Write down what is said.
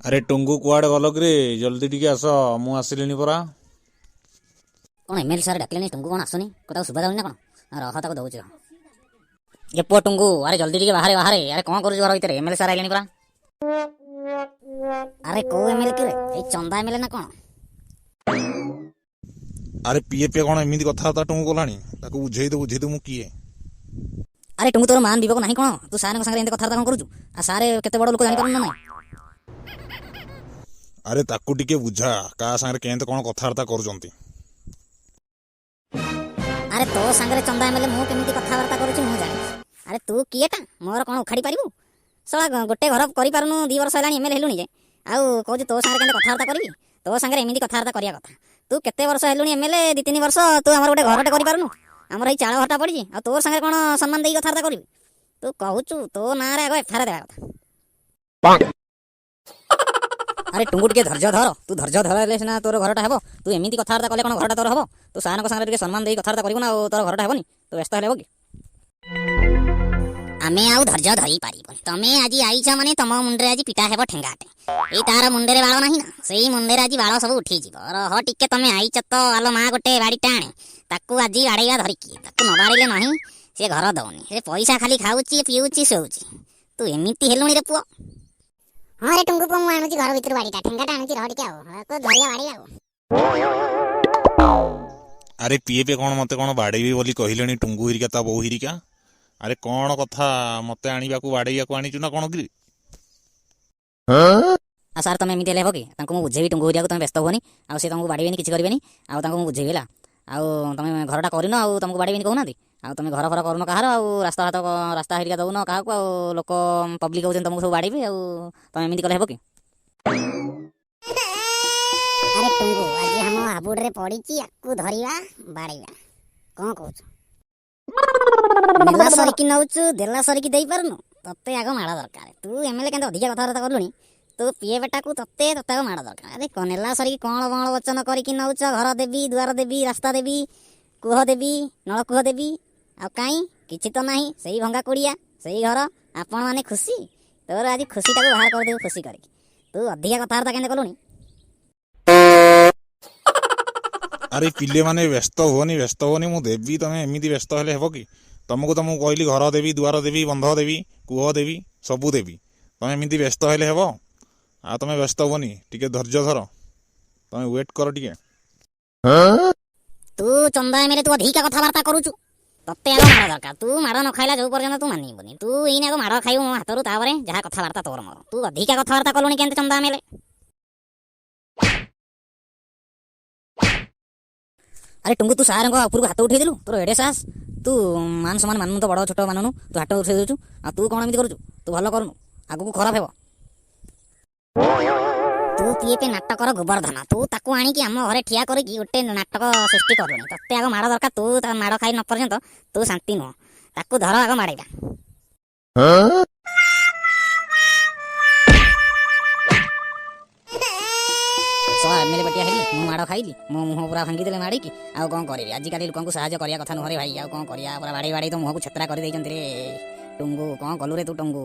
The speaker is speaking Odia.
ଆରେ ଟୁଙ୍ଗୁ, କୁଆଡ଼େ ଗଲ କିରେ? ଜଲ୍ଦି ଟିକେ ଆସ, ମୁଁ ଆସିଲିଣି ପରା। କ'ଣ ଏମଏଲଏ ସାର୍ ଡାକିଲେଣି? ଟୁଙ୍ଗୁ କ'ଣ ଆସୁନି? ତାକୁ ଶୁଭା ଯାଉନି ନା କ'ଣ? ରହ, ତାକୁ ଦଉଛି ରହ। ଏ ପୁଅ ଟୁଙ୍ଗୁ, ଆରେ ଜଲ୍ଦି ଟିକେ ବାହାରେ ବାହାରେ। ଆରେ କ'ଣ କରୁଛୁ ଘର ଭିତରେ? ଏମଏଲଏ ସାର୍ ଆଇଲେଣି ପରା। ଆରେ କୋଉ ଏମଏଲଏ କିରେ? ଏଇ ଚନ୍ଦା ଏମଏଲଏ ନା କ'ଣ? ଆରେ ପିଏ ପିଏ କ'ଣ ଏମିତି କଥାବାର୍ତ୍ତା ଟୁଙ୍ଗୁ କଲାଣି? ତାକୁ ବୁଝେଇ ଦେ, ବୁଝେଇ ଦେ ମୁଁ କିଏ। ଆରେ ଟୁଙ୍ଗୁ, ତୋର ମାନ ବିବେକ ନାହିଁ କ'ଣ? ତୁ ସାର୍ଙ୍କ ସାଙ୍ଗରେ ଏମିତି କଥାବାର୍ତ୍ତା କ'ଣ କରୁଛୁ? ଆଉ ସାର୍ କେତେ ବଡ଼ ଲୋକ ଜାଣିପାରୁନୁ ନା ନାହିଁ? ଆରେ ତାକୁ ଟିକେ ବୁଝା, କାହା ସାଙ୍ଗରେ କେମିତି କ'ଣ କଥାବାର୍ତ୍ତା କରୁଛନ୍ତି। ଆରେ ତୋ ସାଙ୍ଗରେ ଚନ୍ଦା ଏମଏଲଏ ମୁଁ କେମିତି କଥାବାର୍ତ୍ତା କରୁଛି ମୁଁ ଜାଣିଛି। ଆରେ ତୁ କିଏଟା ମୋର କ'ଣ ଉଖାଡ଼ି ପାରିବୁ? ଶଳା ଗୋଟେ ଘର କରିପାରୁନୁ, 2 ବର୍ଷ ହେଲାଣି ଏମଏଲଏ ହେଲୁଣି ଯେ, ଆଉ କହୁଛୁ ତୋ ସାଙ୍ଗରେ କେମିତି କଥାବାର୍ତ୍ତା କରିବି? ତୋ ସାଙ୍ଗରେ ଏମିତି କଥାବାର୍ତ୍ତା କରିବା କଥା? ତୁ କେତେ ବର୍ଷ ହେଲୁଣି ଏମଏଲଏ? 2-3 ବର୍ଷ। ତୁ ଆମର ଗୋଟେ ଘରଟେ କରିପାରୁନୁ, ଆମର ଏଇ ଚାଳ ଘରଟା ପଡ଼ିଛି, ଆଉ ତୋ ସାଙ୍ଗରେ କ'ଣ ସମ୍ମାନ ଦେଇକି କଥାବାର୍ତ୍ତା କରିବି? ତୁ କହୁଛୁ, ତୋ ନାଁରେ ଆଗ ଏଫଆଇଆର ଦେବା କଥା। ଆରେ ଟୁଙ୍ଗୁ, ଟିକେ ଧୈର୍ଯ୍ୟ ଧର। ତୁ ଧୈର୍ଯ୍ୟ ଧରିଲେ ସିନା ତୋର ଘରଟା ହେବ। ତୁ ଏମିତି କଥାବାର୍ତ୍ତା କଲେ କ'ଣ ଘରଟା ତୋର ହେବ? ତୁ ସାର୍ଙ୍କ ସାଙ୍ଗରେ ଟିକେ ସମ୍ମାନ ଦେଇ କଥାବାର୍ତ୍ତା କରିବୁ ନା, ଆଉ ତୋର ଘରଟା ହେବନି। ତୁ ବ୍ୟସ୍ତ ହେଲେ ହେବ କି? ଆମେ ଆଉ ଧୈର୍ଯ୍ୟ ଧରି ପାରିବୁନି। ତମେ ଆଜି ଆଇଛ ମାନେ ତମ ମୁଣ୍ଡରେ ଆଜି ପିଟା ହେବ ଠେଙ୍ଗାଟେ। ଏଇ ତାର ମୁଣ୍ଡରେ ବାଳ ନାହିଁ ନା, ସେଇ ମୁଣ୍ଡରେ ଆଜି ବାଳ ସବୁ ଉଠିଯିବ। ରହ ଟିକେ, ତମେ ଆଇଛ ତ। ଆଲୋ ମା, ଗୋଟେ ବାଡ଼ିଟା ଆଣେ, ତାକୁ ଆଜି ବାଡ଼େଇବା ଧରିକି। ତାକୁ ନ ବାଡ଼େଇଲେ ନାହିଁ, ସେ ଘର ଦଉନି। ସେ ପଇସା ଖାଲି ଖାଉଛି, ପିଉଛି, ଶୋଉଛି। ତୁ ଏମିତି ହେଲୁଣି ରେ ପୁଅ? ହଁ ରେ ଟୁଙ୍ଗୁ ପୁଅ, ମୁଁ ଆଣୁଛି ଘର ଭିତରୁ ବାଡ଼ିଟା, ଠେଙ୍ଗାଟା ଆଣୁଛି। ରହ ଟିକେ, ଆଉ ତୋ ଧରିଆ ବାଡ଼ି ଆଉ। ଆରେ ପିଏ ପିଏ କ'ଣ ମତେ କ'ଣ ବାଡ଼େଇବି ବୋଲି କହିଲେଣି ଟୁଙ୍ଗୁ ହିରିକା, ତା ବୋଉ ହିରିକା। ଆରେ କ'ଣ କଥା, ମତେ ଆଣିବାକୁ ବାଡ଼େଇବାକୁ ଆଣିଛୁ ନା କ'ଣ କିରେ? ଆଉ ସାର୍, ତମେ ଏମିତି ହେଲେ ହେବ କି? ତାଙ୍କୁ ମୁଁ ବୁଝେଇବି ଟୁଙ୍ଗୁ ହେରିକାକୁ, ତମେ ବ୍ୟସ୍ତ ହୁଅନି। ଆଉ ସେ ତମକୁ ବାଡ଼େଇବେନି, କିଛି କରିବେନି। ଆଉ ତାଙ୍କୁ ମୁଁ ବୁଝେଇବି, ହେଲା? ଆଉ ତମେ ଘରଟା କରିନ, ଆଉ ତମକୁ ବାଡ଼େଇବେନି କହୁନାହାନ୍ତି? ଆଉ ତମେ ଘର ଫର କରୁନ କାହାର, ଆଉ ରାସ୍ତା ଘାଟ ରାସ୍ତା ହେରିକା ଦଉନ କାହାକୁ, ଆଉ ଲୋକ ପବ୍ଲିକ କହୁଛନ୍ତି ତମକୁ ସବୁ ବାଡ଼େଇବେ। ଆଉ ତମେ ଏମିତି କଲେ ହେବ କି? ଆରେ ଟୁଙ୍ଗୁ, ଆଜି ଆମ ହାବୁଡ଼ରେ ପଡ଼ିଛି, ଆକୁ ଧରିବା, ବାଡ଼େଇବା, କ'ଣ କହୁଛୁ? ନେଲା ସରିକି ନଉଛୁ, ଦେଲା ସରିକି ଦେଇପାରୁନୁ। ତତେ ଆଗ ମାଡ଼ ଦରକାର। ତୁ ଏମଏଲଏ କେମିତି ଅଧିକା କଥାବାର୍ତ୍ତା କଲୁଣି? ତୁ ପିଏ ବେଟାକୁ ତତେ ତତେ ଆଗ ମାଡ଼ ଦରକାର। ଆରେ ନେଲା ସରିକି କ'ଣ ବଣ ବଚନ କରିକି ନଉଛ? ଘର ଦେବି, ଦୁଆର ଦେବି, ରାସ୍ତା ଦେବି, କୂହ ଦେବି, ନଳକୂହ ଦେବି, ଆଉ କାହିଁ କିଛି ତ ନାହିଁ। ସେଇ ଭଙ୍ଗା କୁଡ଼ିଆ, ସେଇ ଘର। ଆପଣମାନେ ଖୁସି? ତୋର ଆଜି ଖୁସିଟାକୁ ବାହାର କରିଦେବୁ ଖୁସି କରିକି। ତୁ ଅଧିକା କଥାବାର୍ତ୍ତା କେମିତି କଲୁଣି? ଆରେ ପିଲେମାନେ, ବ୍ୟସ୍ତ ହୁଅନି, ବ୍ୟସ୍ତ ହୁଅନି, ମୁଁ ଦେବି। ତମେ ଏମିତି ବ୍ୟସ୍ତ ହେଲେ ହେବ କି? ତମକୁ ତ ମୁଁ କହିଲି ଘର ଦେବି, ଦୁଆର ଦେବି, ବନ୍ଧ ଦେବି, କୂଅ ଦେବି, ସବୁ ଦେବି। ତମେ ଏମିତି ବ୍ୟସ୍ତ ହେଲେ ହେବ? ଆଉ ତମେ ବ୍ୟସ୍ତ ହୁଅନି, ଟିକେ ଧୈର୍ଯ୍ୟ ଧର, ତମେ ୱେଟ୍ କର ଟିକେ। ତୁ ଚନ୍ଦା ଏମଏଲଏ, ତୁ ଅଧିକା କଥାବାର୍ତ୍ତା କରୁଛୁ। ତତେ ଆଗ ମାଡ଼ ଦରକାର। ତୁ ମାଡ଼ ନ ଖାଇଲା ଯୋଉ ପର୍ଯ୍ୟନ୍ତ ତୁ ମାନିବୁନି। ତୁ ଏଇନା ଆଗ ମାଡ଼ ଖାଇବୁ ମୋ ହାତରୁ, ତାପରେ ଯାହା କଥାବାର୍ତ୍ତା ତୋର ମୋର। ତୁ ଅଧିକା କଥାବାର୍ତ୍ତା କଲୁଣି କେମିତି ଚନ୍ଦା ଏମଏଲଏ? ଆରେ ଟୁଙ୍ଗୁ, ତୁ ସାରଙ୍କ ଉପରକୁ ହାତ ଉଠେଇ ଦେଲୁ? ତୋର ଏଡ଼େ ସାହସ? ତୁ ମାନ ସମାନ ମାନୁନୁ, ତ ବଡ଼ ଛୋଟ ମାନୁନୁ, ତୁ ହାତ ଉଠେଇ ଦେଉଛୁ। ଆଉ ତୁ କ'ଣ ଏମିତି କରୁଛୁ? ତୁ ଭଲ କରୁନୁ, ଆଗକୁ ଖରାପ ହେବ। ତୁ ପିଏ ପେ ନାଟକର ଗୋବର୍ଦ୍ଧନ, ତୁ ତାକୁ ଆଣିକି ଆମ ଘରେ ଠିଆ କରିକି ଗୋଟେ ନାଟକ ସୃଷ୍ଟି କରୁନି। ତତେ ଆଗ ମାଡ଼ ଦରକାର। ତୁ ତା ମାଡ଼ ଖାଇ ନ ପର୍ଯ୍ୟନ୍ତ ତୁ ଶାନ୍ତି ନୁହଁ। ତାକୁ ଧର, ଆଗ ମାଡ଼େଇବା। ଶଳା ଏମଏଲଏ ପଟିଆ ହେଲି, ମୁଁ ମାଡ଼ ଖାଇଲି, ମୋ ମୁହଁ ପୁରା ଭାଙ୍ଗିଦେଲେ ମାଡ଼ିକି। ଆଉ କ'ଣ କରିବି? ଆଜିକାଲି ଲୋକଙ୍କୁ ସାହାଯ୍ୟ କରିବା କଥା ନୁହଁ ରେ ଭାଇ। ଆଉ କ'ଣ କରିବା? ପୁରା ବାଡ଼େଇ ବାଡ଼େଇ ତ ମୁହଁକୁ ଛେତରା କରିଦେଇଛନ୍ତି ରେ। ଟୁଙ୍ଗୁ, କ'ଣ କଲୁ ରେ ତୁ ଟୁଙ୍ଗୁ?